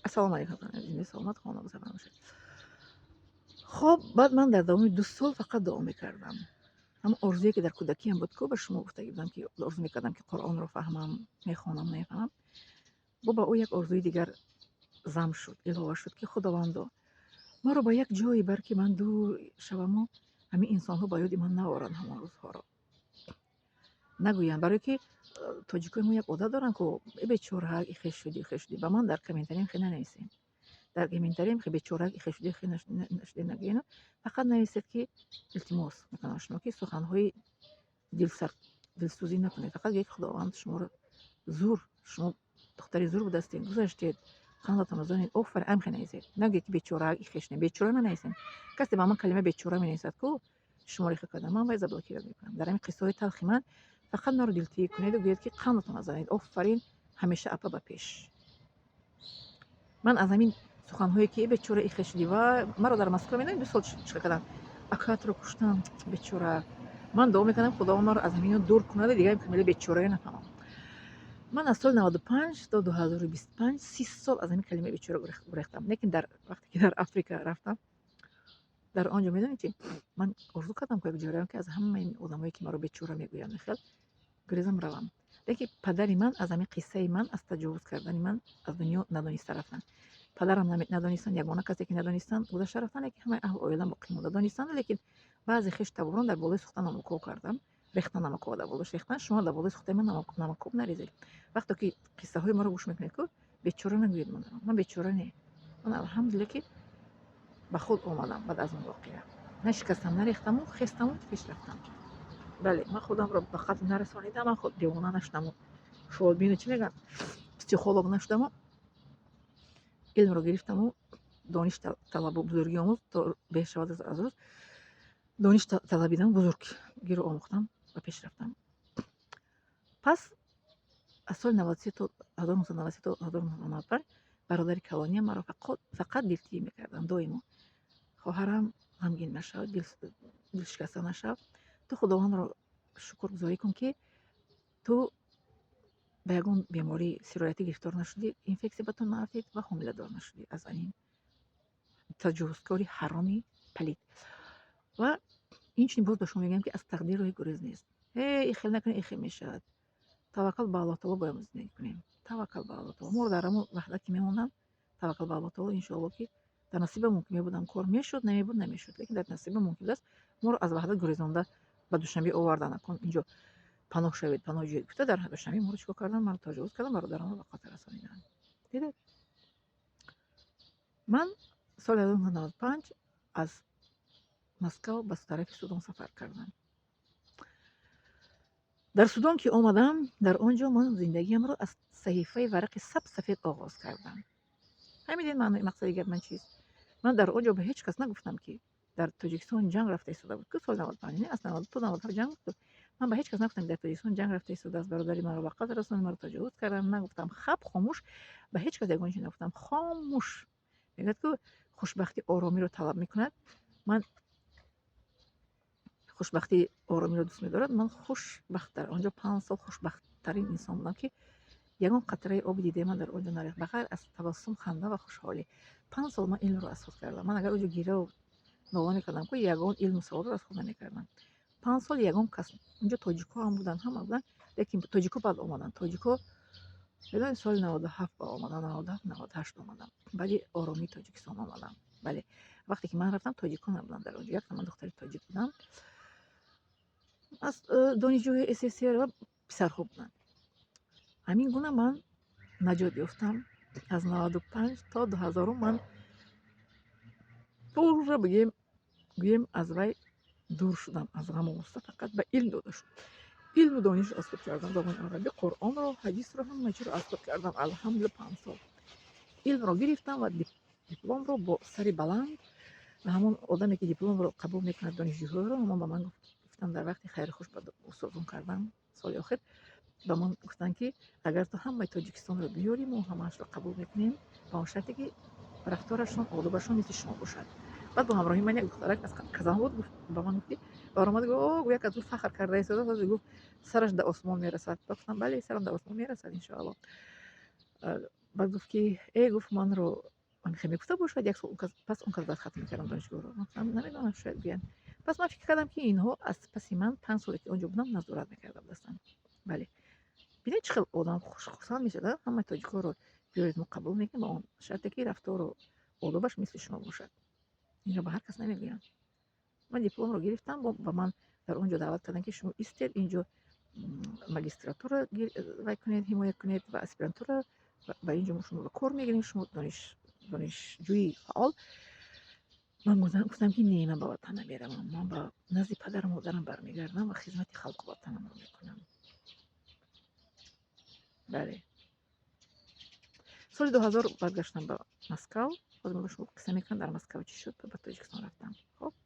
Ассалому алайкум, зинда, саломат, хона сафар бошед. Хоб, баъд ман дар давоми 2 сол фақат дуо мекардам. Ҳамон орзуе, ки дар кӯдакиам буд, ку ба шумо гуфта будам, ки орзу мекардам, ки Қуръонро фаҳмам, мехонам, намефаҳмам, бо ба ӯ як орзуи дигар зам шуд, илова шуд, ки Худовандо, маро ба як ҷое бар, ки ман дур шаваму ҳамин инсонҳо ба ёди ман наоранд, ҳамон рӯзҳоро нагӯянд. Барое ки тоҷикои мо як одат доранд ку: «Э, бечора, ихе шудӣ, ихе шудӣ». Ба ман дар комментариям хе нанависем, дар комментариям хе «бечора, ихе шудӣ, ихе нашудӣ» нагӯену. Фақат нависед, ки илтимос мекунам шумо, ки суханҳои дилсӯзӣ накунед. Фақат гӯед, Худованд шуморо зур, шумо духтари зур будастед, гузаштед, қандатонро занед, офарин, амхе нависед. Нагӯед, ки бечора, ихе шудем, бечора нанависем. Касе ба ман калима бечора менависад ку, шуморо ихе кардам, ман вай заблокировать мекунам. Дар ҳамин қиссаҳои талхи ман фақат маро дилтигӣ кунеду гӯед, ки қандатонро занед, офарин, ҳамеша апа ба пеш. Ман аз ҳамин суханҳое, ки «бечора, ихе шудӣ», ва маро дар Москва медонед 2 сол чиқа кардам: «Акаатро куштам, бечора». Ман дуо мекардам, Худованд маро аз ҳамино дур кунаду дигар камила бечорае нафаҳмам. Ман аз соли 95 то 2025, 30 сол аз ҳамин калимаи бечора гурехтам. Лекин дар вақте ки дар Африка рафтам, дар он ҷо медонед чи, ман орзу кардам, ки як ҷое равам, ки аз ҳамаи одамое, ки маро бечора мегӯянд, хел гурезам, равам. Лекин падари ман аз ҳамин қиссаи ман, аз таҷовуз кардани ман аз дунё надониста рафтанд. Падарам надонистанд, ягона касе, ки надонистанд, гузашта рафтанд. Лекин ҳамаи аҳлу оилам боқӣ монда донистанд. Лекин баъзе хеш таборон дар болои сӯхта намакоб кардам, рехтан, намакоб дар болош рехтан. Шумо дар болои сӯхтаи ман намакоб нарезед. Вақте ки қиссаҳои маро гӯш мекунед ку, бечора нагӯед. Ман бечора не, ман алҳамдулилла, ки ба худ омадам. Баъд аз он воқеа нашикастам, нарехтаму, хестаму пеш рафтам. Бале, ман худамро ба қатл нарасонидам, ман худ девона нашудаму, фолбину, чӣ мегӯянд, психолог нашудаму, илмро гирифтаму дониш талабу бузургӣ омӯз то беҳ шавад аз рӯз. Дониш талабидам, бузургиро омӯхтам ва пеш рафтам. Пас аз соли 93 то 1993 то 1995 бародари калониам маро фақат дилтигӣ мекарданд доимо: «Хоҳарам, ғамгин нашав, дилшикаста нашав, ту Худовандро шукргузорӣ кун, ки ту ба ягон бемории сироятӣ гирифтор нашудӣ, инфексия ба ту наафтид ва ҳомиладор нашудӣ аз ин таҷовузкори ҳароми палид». Ва инчунин боз ба шумо мегӯям, ки аз тақдир роҳи гурез нест. Э, ихел накунед, ихел мешавад. Таваккал ба Аллоҳ таоло бояд зиндагӣ кунем, таваккал ба Аллоҳ таоло. Моро дар ҳамон ваҳдат ки мемонанд, таваккал ба Аллоҳ таоло, иншоалло, ки дар насиба мумкин мебудам, кор мешуд, намебуд, намешуд, лекин дар насиба мумкин будааст. Моро аз ваҳдат гурезонда ба Душанбе овардан, акун инҷо паноҳ шавед, паноҳ ҷӯед гуфта, дар Душанбе моро чӣ кор карданд? Маро таҷовуз карданд, бародарамро ба қатл расониданд. Дидед, ман соли 1995 аз Москав ба тарафи Судон сафар кардам. Дар Судон ки омадам, дар он ҷо ман зиндагиамро аз саҳифаи варақи саб сафед оғоз кардам. Фаҳмидед маънои мақсади гап ман чист? Ман дар он ҷо ба ҳеҷ кас нагуфтам, ки дар Тоҷикистон ҷанг рафта истода буд ку соли 95, не, аз 92 то 97 ҷанг буд. Ман ба ҳеҷ кас нагуфтам, ки дар Тоҷикистон ҷанг рафта истодааст, бародари маро ба қатл расонд, маро таҷовуз карданд. Нагуфтам, хап, хомӯш, ба ҳеҷ кас ягон чиз нагуфтам, хомӯш. Мегӯяд ку, хушбахтӣ оромиро талаб мекунад. Ман хушбахтии оромиро дӯст медорад. Ман хушбахт дар он ҷо 5 сол хушбахттарин инсон будам, ки ягон қатраи оби дидаи ман дар он ҷо нарехт, ба ғайр аз табассум, ханда ва хушҳолӣ. 5 сол ман илмро аз худ кардам. Ман агар он ҷо гиряву нола мекардам ку, ягон илму саводро аз худ намекардам. 5 сол ягон кас унҷо, тоҷикҳо ҳам буданд, ҳама буданд, лекин тоҷикҳо баъд омаданд. Тоҷикҳо, медонед, соли 97 ба омадам, 97, 98 омадам, баъди оромии Тоҷикистон омадам. Бале, вақте ки ман рафтам, тоҷикҳо набуданд дар он ҷо, якта ман духтари тоҷик будам аз донишҷӯи СССР ва писарҳо буданд. Ҳамин гуна ман наҷот ёфтам. Аз 95 то 2000-ум ман пурра, бигем, гӯем, аз вай дур шудам, аз ғаму ғусса, фақат ба илм дода шуд. Илму донишро аз худ кардам, забони арабӣ, Қуръонро, ҳадисро, ҳама чиро аз худ кардам. Алҳамдулилла, 5 сол илмро гирифтам ва дипломро бо сари баланд. Ва ҳамон одаме, ки дипломро қабул мекунад донишҷӯҳоро, ҳамон ба ман гуфтанд дар вақти хайру хуш ба устодон кардан соли охир, ба ман гуфтанд, ки агар ту ҳамаи Тоҷикистонро биёрӣ, мо ҳамаашро қабул мекунем, ба он шарте, ки рафторашон, одобашон мисли шумо бошад. Баъд бо ҳамроҳи ман як духтарак аз Казан буд, ба ман гуфт, ки баромад, гуфт: «О, як аз ӯ фахр карда истода», гуфт, «сараш да осмон мерасад». Ба гуфтам: «Бале, сарам да осмон мерасад, иншоалло». Баъд гуфт, ки э, гуфт, манро хе мегуфта бошад, як сол пас он кас баъд хатм мекардам донишгоҳро. Ман гуфтам, намедонам, шояд гӯянд. Пас ман фикр кардам, ки инҳо аз паси ман 5 соле ки он ҷо будам, назорат мекарда будастанд. Бале, бинед, чӣ хел одам хурсанд мешавад. Ҳамаи тоҷикҳоро биёред, мо қабул мекунем, ба он шарте ки рафтору одобаш мисли шумо бошад. Инро ба ҳар кас намегӯянд. Ман дипломро гирифтам, ба ман дар он ҷо даъват карданд, ки шумо истед инҷо, магистратура вай кунед, ҳимоя кунед ва аспирантура ба инҷо мо шумо ба кор мегирем, шумо донишҷӯи фаъол. Ман гуфтам, ки не, ман ба ватан намеравам, ман ба назди падару модарам бармегардам ва хизмати халқу ватанамро мекунам. Бале, соли 2000 баргаштам ба Москав. Ҳозир ман ба шумо қисса мекунам, дар Москав чӣ шуд, ба Тоҷикистон рафтам. Хоб.